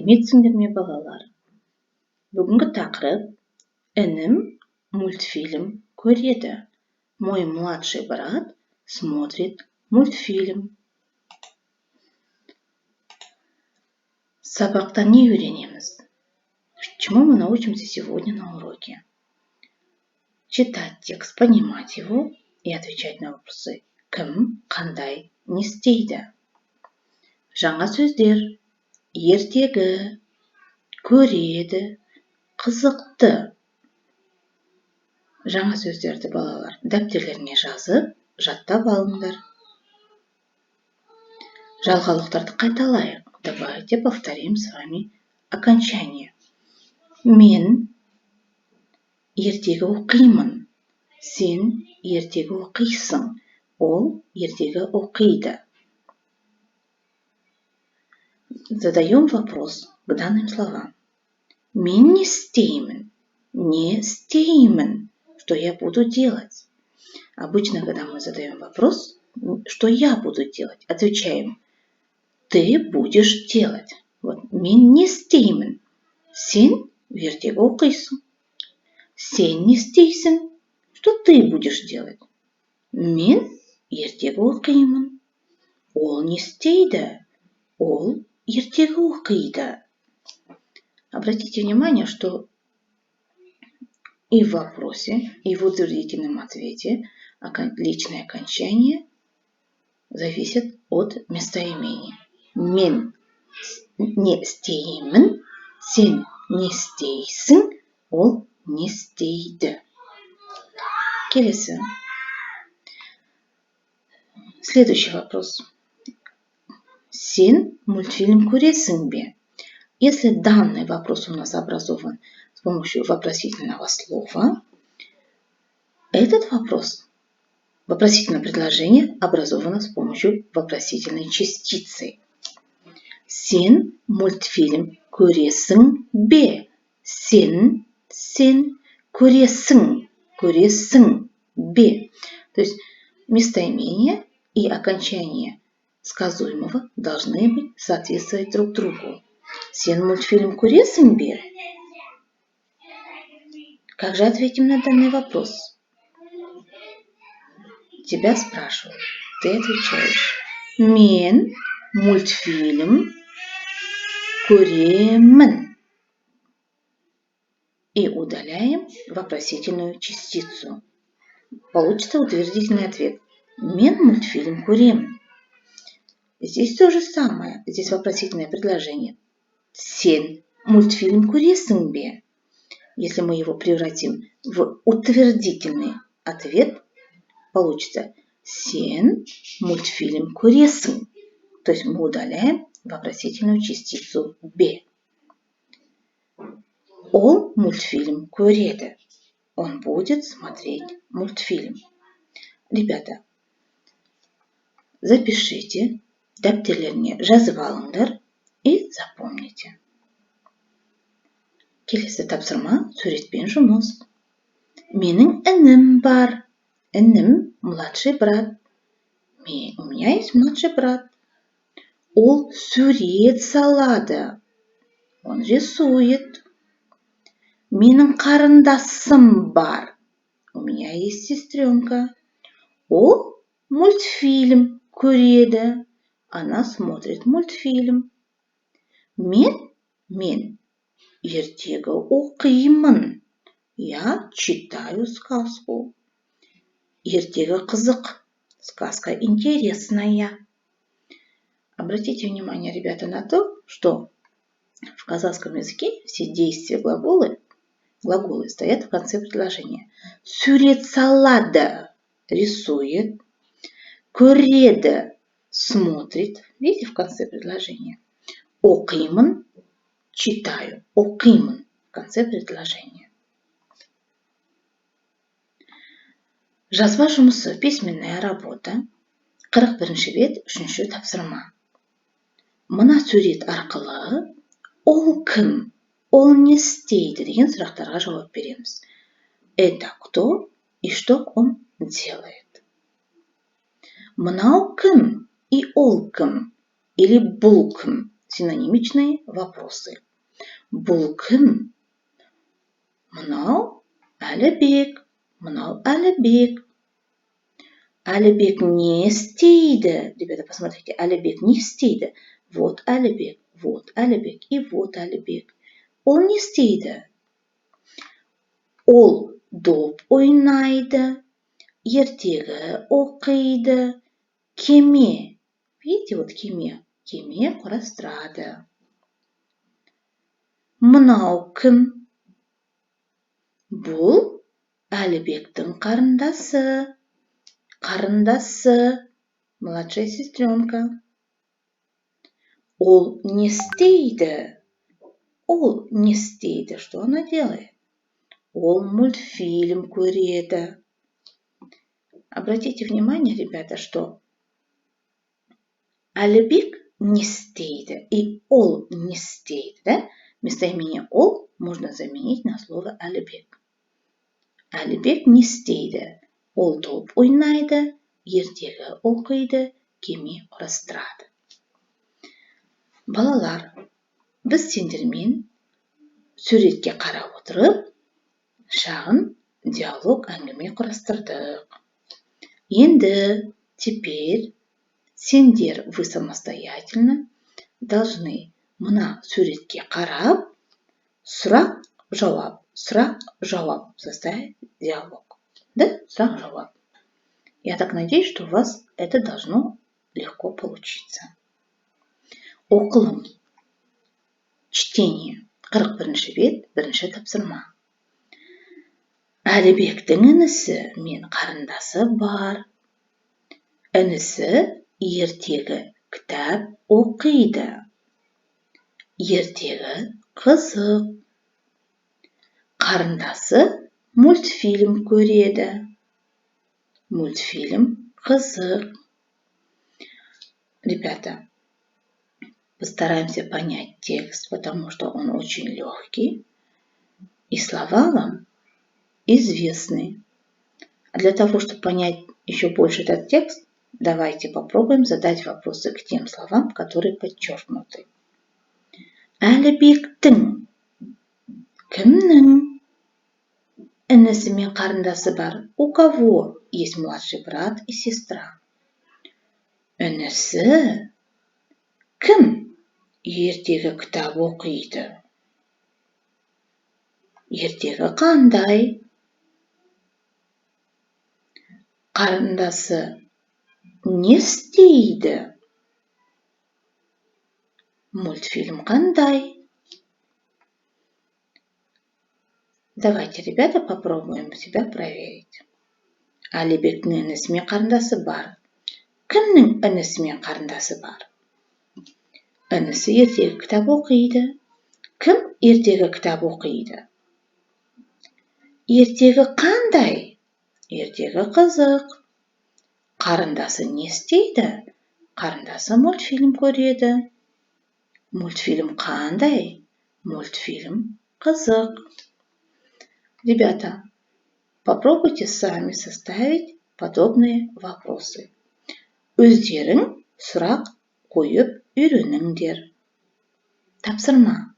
Сәлеметсіңдер ме, балалар! Бүгінгі тақырып: «Інім мультфильм көреді». Мой младший брат смотрит мультфильм. Сабақта не үйренеміз? Чему мы научимся сегодня на уроке? Читать текст, понимать его и отвечать на вопросы: кім, қандай, не істейді. Жаңа сөздер: ертегі, көреді, қызықты. Жаңа сөздерді, балалар, дәптерлеріңе жазып, жаттап алыңдар. Жалғаулықтарды қайталайық. Давайте повторим с вами окончание. Мен ертегі оқимын, сен ертегі оқисың, ол ертегі оқиды. Задаем вопрос к данным словам. Мен не істеймін? Не істеймін? Что я буду делать? Обычно, когда мы задаем вопрос «что я буду делать?», отвечаем: ты будешь делать. Вот мен не істеймін? Сен ертегі оқисың. Сен не істейсің? Что ты будешь делать? Мен ертегі оқимын. Ол не істейді? Ол ертегі оқиды. Обратите внимание, что и в вопросе, и в утвердительном ответе личное окончание зависит от местоимения. Мен не істеймін, сен не істейсің, ол не істейді. Келесі. Следующий вопрос. Сен мультфильм көресің бе? Если данный вопрос у нас образован с помощью вопросительного слова, этот вопрос, вопросительное предложение образовано с помощью вопросительной частицы. Сен мультфильм көресің бе? Сен, сен, көресің, көресің бе. То есть местоимение и окончание сказуемого должны быть соответствовать друг другу. Сен мультфильм көресің бе? Как же ответим на данный вопрос? Тебя спрашивают, ты отвечаешь: Мен мультфильм көремін. И удаляем вопросительную частицу. Получится утвердительный ответ. Мен мультфильм көремін. Здесь то же самое. Здесь вопросительное предложение. Сен мультфильм көресің бе? Если мы его превратим в утвердительный ответ, получится: сен мультфильм көресің. То есть мы удаляем вопросительную частицу бе. Ол мультфильм көреді. Он будет смотреть мультфильм. Ребята, запишите, дәптерлеріңе жазып алыңдар и запомните. Келесі тапсырма: суретпен жұмыс. Менің інім бар. Інім – младший брат. У меня есть младший брат. Ол сурет салады. Он рисует. Менің қарындасым бар. У меня есть сестренка. Ол мультфильм көреді. Она смотрит мультфильм. Мен ертегі оқимын. Я читаю сказку. Ертегі қызық. Сказка интересная. Обратите внимание, ребята, на то, что в казахском языке все действия, глаголы стоят в конце предложения. Сурет салады – рисует, көреді – смотрит, видите, в конце предложения. Оқимын – читаю, оқимын в конце предложения. Жазба жұмысы, письменная работа. 41 бет, үшінші тапсырма. Мына сурет арқылы ол кім, ол не істейді деген сұрақтарға жауап береміз. Это кто и что он делает? Мынау кім и ол кім или бұл кім? Синонимичные вопросы. Бұл кім? Мынау Әлібек, мынау Әлібек. Әлібек не істейді? Ребята, посмотрите, Әлібек не істейді? Вот Әлібек, вот Әлібек и вот Әлібек. Ол не істейді? Ол доп ойнайды, ертегі оқиды, кеме. Видите, вот кеме. Кеме құрастырады. Мынау кім? Бұл Әлібектің қарындасы. Қарындасы, младшая сестренка. Ол не істейді? Ол не істейді? Что она делает? Ол мультфильм көреді. Обратите внимание, ребята, что Әлібек не істейді и ол не істейді, да? Местоимение ол можно заменить на слово Әлібек. Әлібек не істейді? Ол доп ойнайды, ертегі оқиды, кеме құрастырады. Балалар, біз сендермен суретке қарап отырып, шағын диалог, әңгіме құрастырдық. Енді, теперь сендер, вы самостоятельно должны мына суретке қарап, сұрақ жауап, сұрақ жауап составить диалог, да, сұрақ жауап. Я так надеюсь, что у вас это должно легко получиться. Оқылым, чтение, 41-бет, бірінші тапсырма. Әлібектің інісі мен қарындасы бар. Інісі ертегі кітап оқиды. Ертегі қызық. Қарындасы мультфильм көреді. Мультфильм қызық. Ребята, постараемся понять текст, потому что он очень легкий и слова вам известны. А для того, чтобы понять еще больше этот текст, давайте попробуем задать вопросы к тем словам, которые подчеркнуты. Әлібектің, кімнің інісі мен қарындасы бар? У кого есть младший брат и сестра? Інісі кім ертегі кітап оқиды? Ертегі қандай? Қарындасы не істейді? Мультфильм қандай? Давайте, ребята, попробуем себя проверить. Әлібектің інісі мен қарындасы бар. Кімнің інісі мен қарындасы бар? Інісі ертегі кітап оқиды. Кім ертегі кітап оқиды? Ертегі қандай? Ертегі қызық. Қарындасы не істейді? Қарындасы мультфильм көреді. Мультфильм қандай? Мультфильм қызық. Ребята, попробуйте сами составить подобные вопросы. Өздерің сұрақ қойып үйреніңдер. Тапсырма,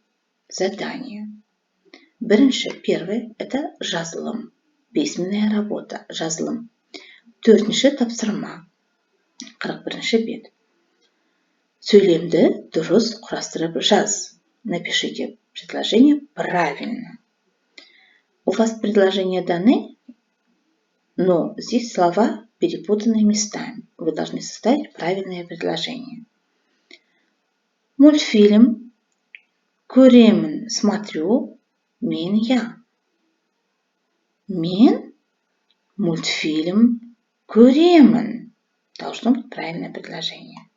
задание. Бірінші, первый, это жазылым, письменная работа, жазылым. Төртінші тапсырма, 41-бет. Сөйлемді дұрыс құрастырып жаз. Напишите предложение правильно. У вас предложения даны, но здесь слова перепутаны местами. Вы должны составить правильное предложение. Мультфильм көремін, смотрю, мен, я. Мен мультфильм көремін. Должно быть правильное предложение.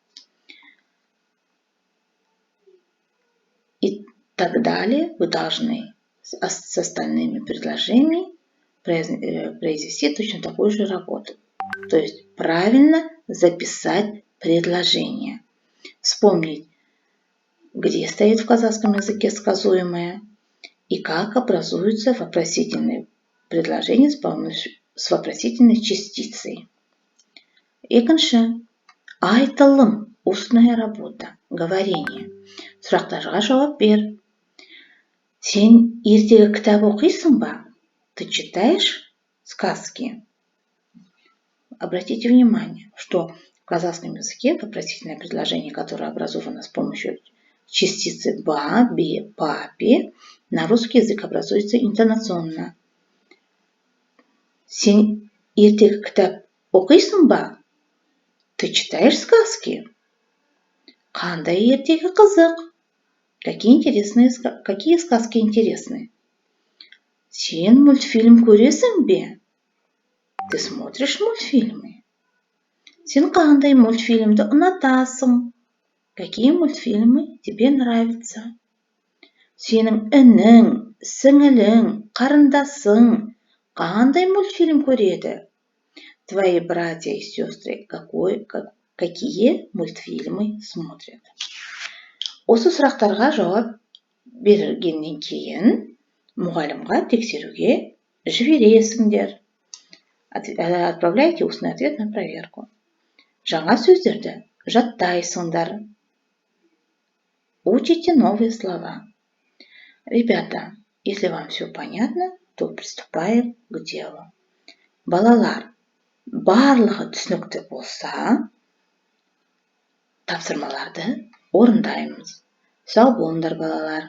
И так далее вы должны с остальными предложениями произвести точно такую же работу. То есть правильно записать предложение. Вспомнить, где стоит в казахском языке сказуемое и как образуются вопросительные предложения с вопросительной частицей. Екінші, айтылым, устная работа, говорение. Сұрақтарға жауап бер. Сен ертегі кітап оқисың ба? Ты читаешь сказки? Обратите внимание, что в казахском языке вопросительное предложение, которое образовано с помощью частицы ба, бе, па, пе, на русский язык образуется интонационно. Сен ертегі кітап оқисың ба? Ты читаешь сказки? Қандай ертегі қызық? Какие сказки интересны? Сен мультфильм көресің бе? Ты смотришь мультфильмы? Сен қандай мультфильмді ұнатасың? Какие мультфильмы тебе нравятся? Сенің інің, сіңілің, қарындасың қандай мультфильм көреді? Твои братья и сестры какие мультфильмы смотрят? Осы сұрақтарға жауап бергеннен кейін мұғалімға тексеруге жібересіңдер. Отправляйте устный ответ на проверку. Жаңа сөздерді жаттайсыңдар. Учите новые слова. Ребята, если вам все понятно, то приступаем к делу. Балалар, барлығы түсінікті болса, тапсырмаларды орындаймыз. Сау болыңдар, балалар.